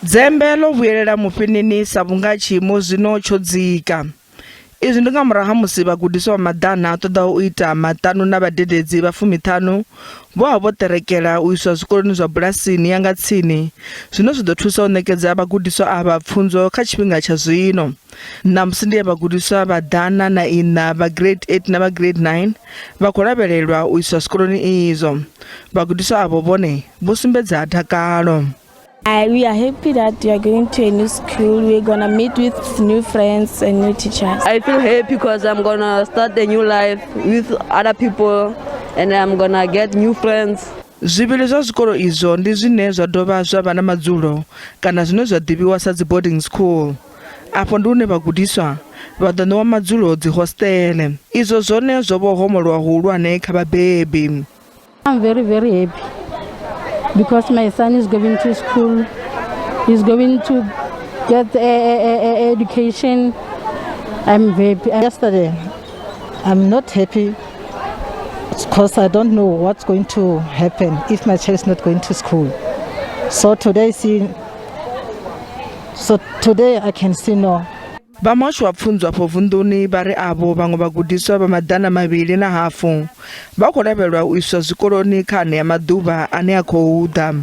Dzembe ḽo vhuyelela mufhinini sa vhunga tshiimo zwino tsho dzika. Izwi ndi nga murahu ha musi vhagudiswa vha maḓana a ṱoḓaho u ita maṱanu na vhadededzi vha fumiṱhanu vho vha vho ṱerekela u iswa zwikoloni zwa bulasini ya nga tsini zwine zwa ḓo thusa u ṋekedza vhagudiswa avha pfunzo kha tshifhinga tsha zwino. Ṋamusi ndi he vhagudiswa vha 104 vha grade 8 na vha grade 9 vha khou lavhelelwa u iswa zwikoloni izwo. Vhagudiswa avho vhone vho sumbedza dakalo. We are happy that we are going to a new school. We're gonna meet with new friends and new teachers. I feel happy because I'm gonna start a new life with other people and I'm gonna get new friends. Zwivhili zwa zwikolo izwo ndi zwine zwa dovha zwa vha na madzulo kana zwine zwa ḓivhiwa sa dzi boarding school. Afho ndi hune vhagudiswa vha ḓo ṋewa madzulo dzi hostele. Izwo zwone zwo vho homolowa huhulwane kha vhabebi. I'm very, very happy because my son is going to school. He's going to get a education. I'm very happy. Yesterday, I'm not happy because I don't know what's going to happen if my child is not going to school. So today I can see no. Vha muhasho wa pfunzo afho vunḓuni vha ri avho vhaṅwe vhagudiswa vha 250 vha khou lavhelelwa u iswa zwikoloni kha anea maḓuvha ane a khou ḓa.